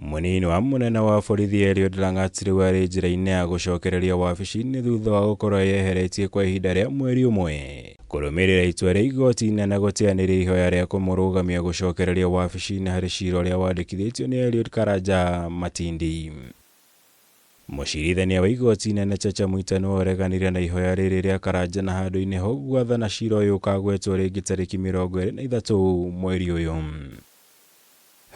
Mũnini wa mũnene wa borithi Eliud Langat rĩu arĩ njĩra-inĩ ya gũcokereria wabici-inĩ thutha wa gũkorwo eyeheretie kwa ihinda rĩa mweri ũmwe kũrũmĩrĩra itua rĩa igoti inene gũteanĩria ihoya rĩa kũmũrũgamia gũcokereria wabici-inĩ harĩ cira ũrĩa wandĩkithĩtio nĩ Eliud Karanja Matindi. Mũcirithania wa igoti inene Chacha Mwita nĩwe ũreganire na ihoya rĩrĩ rĩa Karanja na handũ-inĩ ha ũguo athana cira ũyũ ũkagwetwo rĩngĩ tarĩki 23 mweri ũyũ.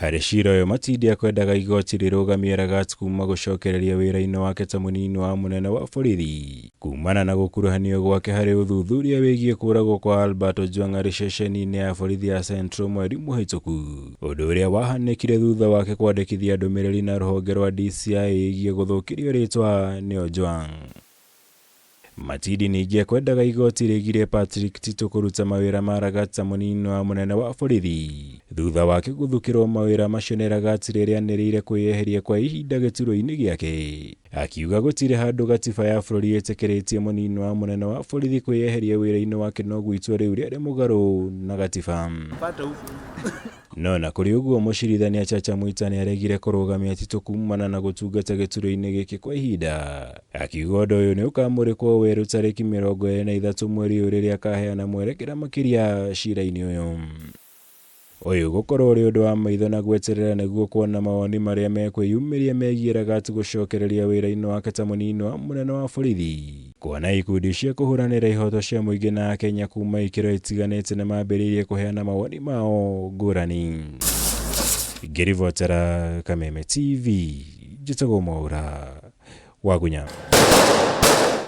Harĩ cira ũyũ Matindi akwendaga igoti rĩrũgamie Lagat kuma gũcokereria wĩra-inĩ wake ta mũnini wa mũnene wa borithi kumana na gũkuruhanio gwake harĩ ũthuthuria wĩgiĩ kũragwo kwa Albert Ojwang arĩ ceceni-inĩ ya borithi ya Central mweri mũhĩtũku. Ũndũ ũrĩa wahanĩkire thutha wake kwandĩkithia ndũmĩrĩri na rũhonge rwa DCI ĩgiĩ gũthũkĩrio rĩtwa nĩ Ojwang. Matindi ningĩ ekwendaga igoti rĩgirie Patrick Tito kũruta mawĩra ma Lagat ta mũnini wa mũnene wa borithi thutha wake gũthukĩrwo mawĩra macio nĩ Lagat rĩrĩa anĩrĩire kwĩyeheria kwa ihinda gĩturwa-inĩ gĩake. Akiuga gũtirĩ handũ gatiba ya bũrũri ĩtĩkĩrĩtie mũnini wa mũnene wa borithi kwĩyeheria wĩra-inĩ wake noguo itua rĩu rĩarĩ mũgarũ na gatiba. No na kũrĩ ũguo mũcirithania Chacha Mwita nĩaregire kũrũgamia Tito kumana na gũtungata gĩturwa-inĩ gĩkĩ kwa ihinda. Akiuga ũndũ ũyũ nĩũkamũrĩkwo werũ tarĩki 23 mweri ũyũ rĩrĩa akaheana mwerekera makĩria cira-inĩ ũyũ. Ũyũ gũkorwo ũrĩ ũndũ wa maitho na gweterera nĩguo kuona mawoni marĩa mekwĩyumĩria megiĩ Lagat gũcokereria wĩra-inĩ wake ta mũnini wa mũnene wa borithi. Kuona ikundi cia kũhũranĩra ihoto cia mũingĩ na Akenya kuma ikĩro itiganĩte nĩmambĩrĩirie kũheana mawoni mao ngũrani. Ngĩribotera Kameme TV, njĩtagwo Mwaura Wagunya.